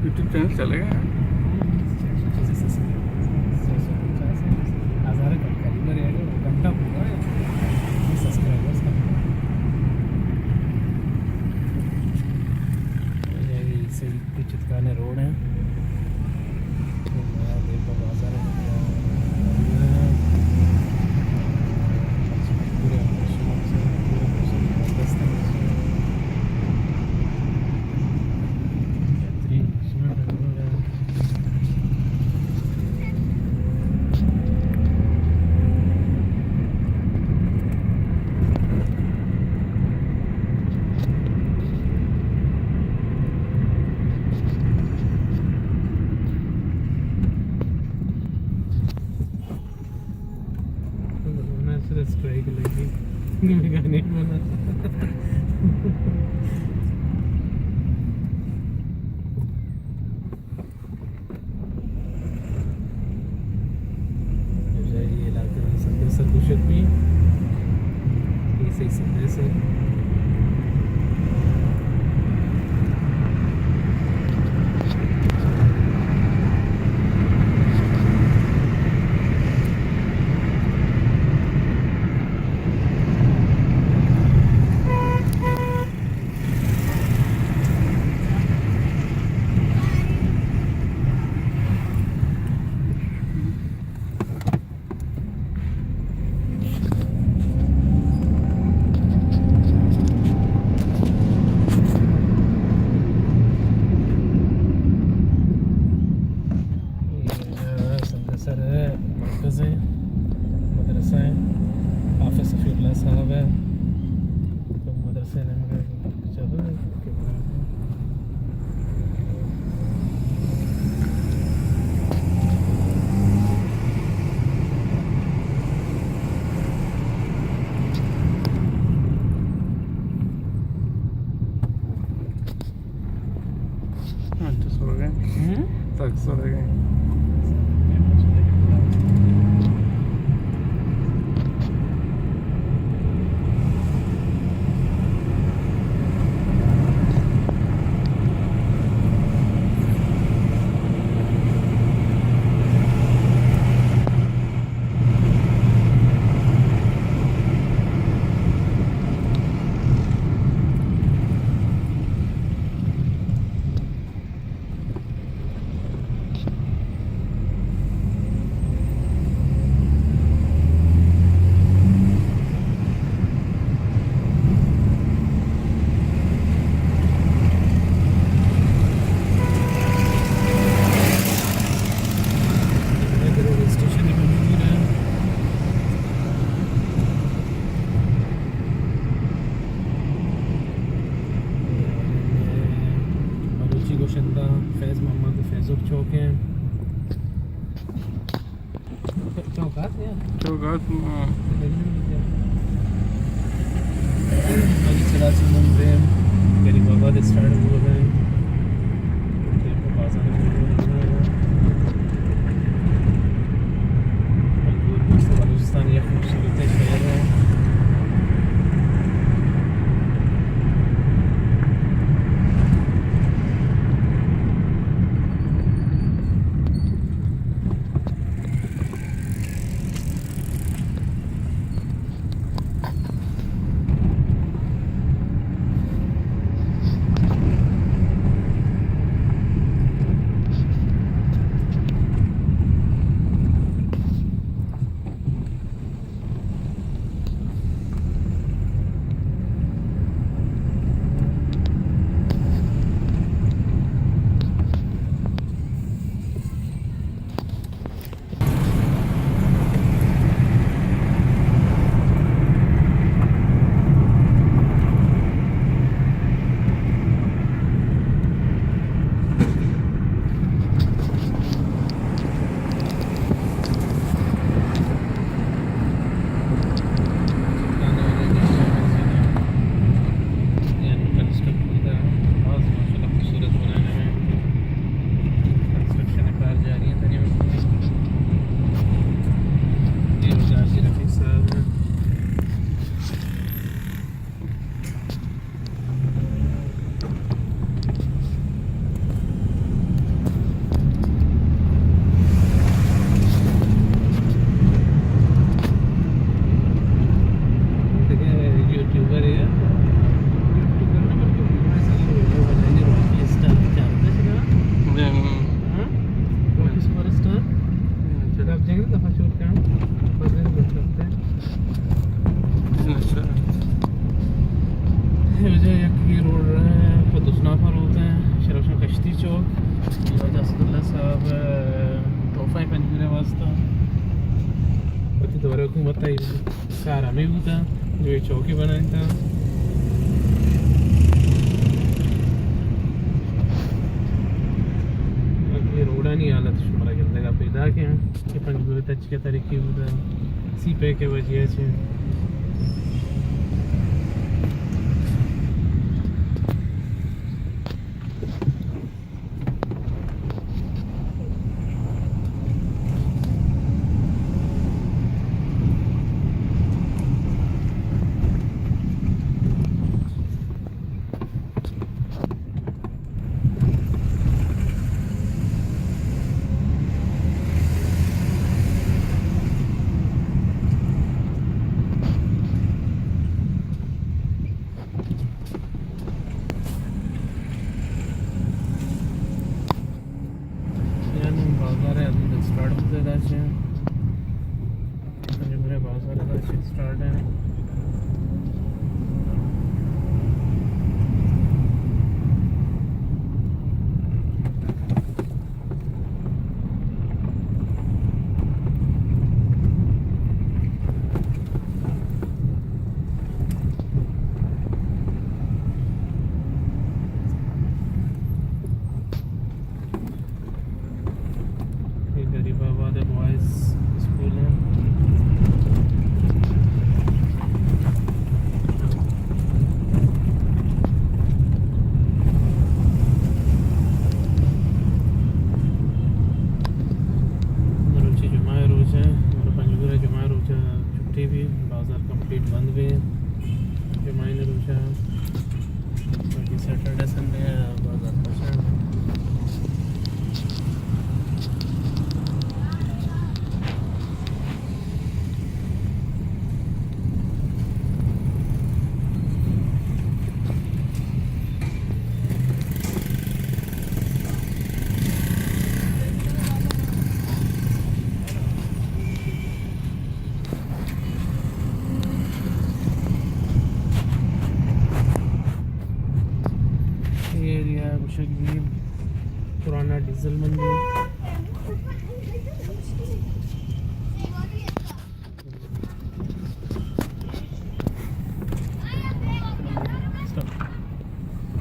YouTube channel چلے گا؟ ہزار کم، قریب ہے، گھنٹہ پورا ہے، سبسکرائبرز کا۔ یہ صحیح چتکانے روڈ ہیں۔ میں صرف اسٹرائک لگی، میں گانے بنا۔ یہ علاقہ سنگسر گوشگ بی، یہ صحیح سنگسر۔ سر مرکز ہے، مدرسہ ہے، حافظ صفی اللہ صاحب ہے، تو مدرسے نے مگر چلو۔ ہاں، تو سو گئے۔ ہوں؟ تک سو گئے۔ بلوچی گوشندہ فیض محمد فیضوک چوک ہیں۔ چوک آت یا؟ چوک آت، ہاں۔ علی سلاسی من ریم، غریب آباد اسٹارٹ ہوا ہے۔ بازار میں بلوچستان یک خوبصورت شہر ہے۔ یہ واجہ اسداللہ صاحب، آ، تحفہ پنجگور ءِ واسطہ۔ وتی دور حکومت ءَ کار ہمے بوتا، جو یہ چوکی بنائینتا۔ باقی روڈانی حالت شمارا گندگا پیداک ایں کہ پنجگور ءِ تچک ءَ ترقی بوتا، سی پیک ءِ وجہ ءَ چہ۔ یعنی بازار ءَ ابھی تک سٹارٹ بوتگ داشت ایں۔ پنجگور ءِ بازار ءَ داشت سٹارٹ ایں۔ یہ غریب آباد بوائز اسکول ایں۔ مروچی جمعہ ءِ روچ ایں، مارا پنجگور ءَ جمعہ ءِ روچ ءَ چھٹی بی، بازار کمپلیٹ بند بی جمعہ ءِ روچ ءَ۔ باقی سیٹرڈے سنڈے ءَ بازار کشان۔ یہ ایریا گوشگ بی پرانا ڈیزل منڈی۔